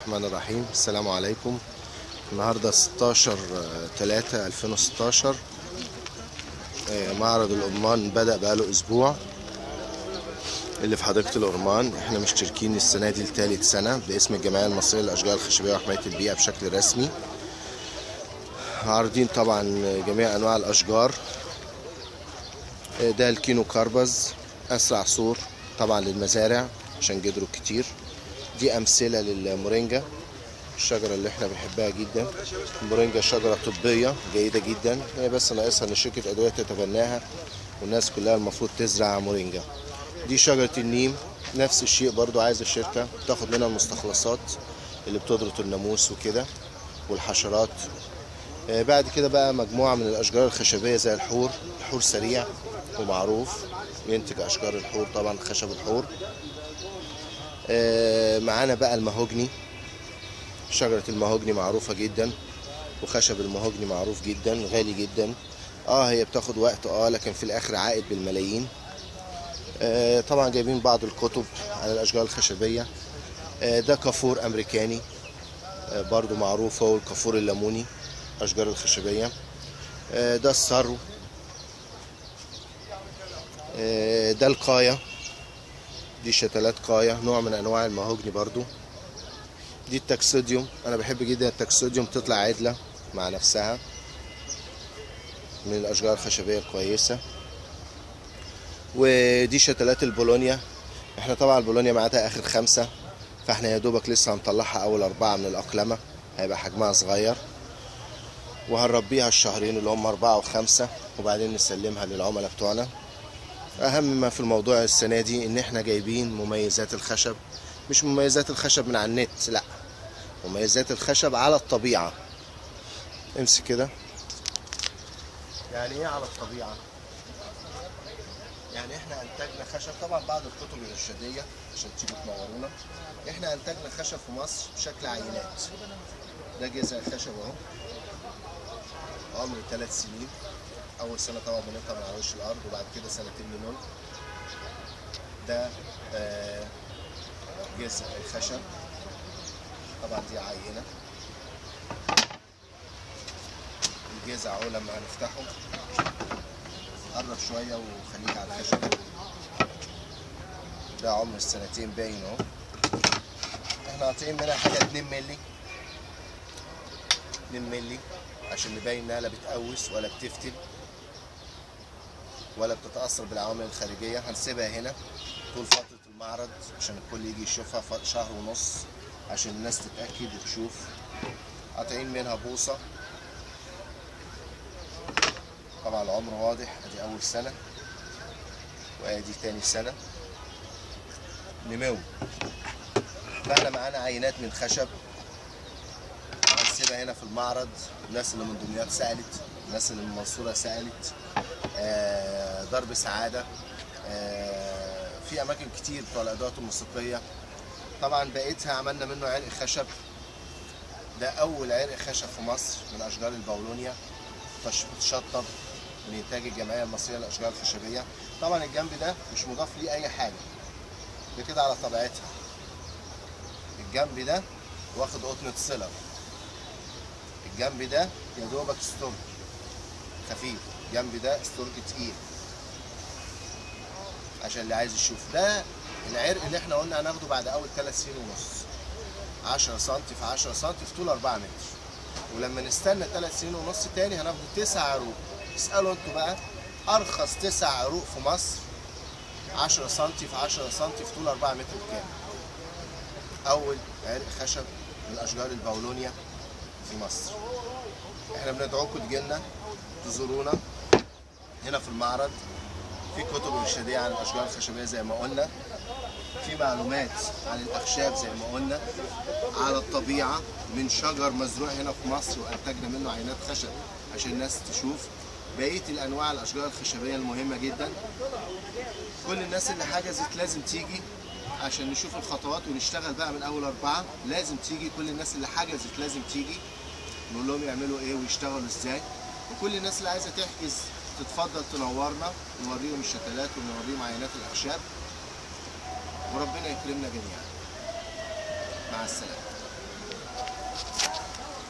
الرحمن الرحيم. السلام عليكم. النهارده 16/3/2016، معرض الأرمان بدأ بقاله أسبوع اللي في حديقة الأرمان. احنا مشتركين السنة دي لثالث سنة باسم الجمعية المصرية للأشجار الخشبية وحماية البيئة بشكل رسمي. عارضين طبعا جميع أنواع الأشجار. ده الكينو كاربز، أسرع سور طبعا للمزارع عشان جدره كتير. دي أمثلة للمورينجا، الشجرة اللي احنا بنحبها جدا. المورينجا شجرة طبية جيدة جدا، هي بس ناقصها ان شركة أدوية تتبناها والناس كلها المفروض تزرع مورينجا. دي شجرة النيم، نفس الشيء برضو، عايز الشركة تاخد منها المستخلصات اللي بتضرط الناموس وكده والحشرات. بعد كده بقى مجموعة من الأشجار الخشبية زي الحور. الحور سريع ومعروف، ينتج أشجار الحور طبعا، خشب الحور. معانا بقى المهوجني، شجرة المهوجني معروفة جدا، وخشب المهوجني معروف جدا، غالي جدا. هي بتاخد وقت، لكن في الآخر عائد بالملايين. طبعا جايبين بعض الكتب على الأشجار الخشبية. ده كافور أمريكاني، برضو معروف، هو الكافور الليموني، أشجار الخشبية. ده السرو، ده القاية، دي شتلات قاية، نوع من أنواع المهوجني برضو. دي التاكسوديوم، أنا بحب جدا التاكسوديوم، تطلع عدلة مع نفسها، من الأشجار الخشبية الكويسة. ودي شتلات البولونيا. احنا طبعا البولونيا معادها آخر 5، فاحنا يا دوبك لسه هنطلعها أول 4 من الأقلمة، هيبقى حجمها صغير، وهنربيها الشهرين اللي هم 4 و5، وبعدين نسلمها للعملاء بتوعنا. أهم ما في الموضوع السنة دي إن احنا جايبين مميزات الخشب، مش مميزات الخشب من على النت، لا، مميزات الخشب على الطبيعة. امسك كده. يعني ايه على الطبيعة؟ يعني احنا انتجنا خشب، طبعا بعض الكتب الارشادية عشان تيجوا تنورونا. احنا انتجنا خشب في مصر بشكل عينات. ده جذع خشب اهو، عمره 3 سنين. اول سنة طبعا بنقطع من على وش الارض، وبعد كده 2 سنين منهم. ده جذع الخشب، طبعا دي عينة. الجذع اهو لما هنفتحه، قرب شوية وخليك على الخشب. ده عمر 2 سنين باين اهو. احنا قاطعين منها حاجة 2 مللي، 2 مللي عشان نبين انها لا بتقوس ولا بتفتل ولا بتتأثر بالعوامل الخارجية. هنسيبها هنا طول فترة المعرض عشان الكل يجي يشوفها، 1.5 شهر عشان الناس تتأكد وتشوف. قاطعين منها بوصة، طبعا العمر واضح، ادي أول سنة وادي تاني سنة نمو. فاحنا معانا عينات من خشب هنسيبها هنا في المعرض. الناس اللي من دمياط سألت، الناس اللي من المنصورة سألت، درب سعادة، في أماكن كتير بتوع الأدوات الموسيقية. طبعا بقيتها عملنا منه عرق خشب. ده أول عرق خشب في مصر من أشجار الباولونيا، اتشطب من إنتاج الجمعية المصرية للأشجار الخشبية. طبعا الجنب ده مش مضاف ليه أي حاجة، ده كده على طبيعتها. الجنب ده واخد قطنة سيلر، الجنب ده يا دوبك استرج خفيف، الجنب ده استرج تقيل عشان اللي عايز يشوف. ده العرق اللي احنا قلنا هناخده بعد اول 3.5 سنين، 10 سم في 10 سم في طول 4 متر. ولما نستنى 3.5 سنين تاني هناخده 9 عروق. اسألوا انتوا بقى، ارخص 9 عروق في مصر 10 سم في 10 سم في طول 4 متر بكام؟ اول عرق خشب من اشجار الباولونيا في مصر. احنا بندعوكم تجيلنا تزورونا هنا في المعرض. في كتب ارشاديه عن الاشجار الخشبية زي ما قلنا، في معلومات عن الاخشاب زي ما قلنا، على الطبيعة من شجر مزروع هنا في مصر وانتجنا منه عينات خشب عشان الناس تشوف بقية الانواع الاشجار الخشبية المهمة جدا. كل الناس اللي حجزت لازم تيجي عشان نشوف الخطوات ونشتغل بقى من اول 4. لازم تيجي، كل الناس اللي حجزت لازم تيجي، نقول لهم يعملوا ايه ويشتغلوا ازاي. وكل الناس اللي عايزه تحجز تتفضل تنورنا، نوريهم الشتلات ونوريهم عينات الاخشاب، وربنا يكرمنا جميعا. مع السلامة.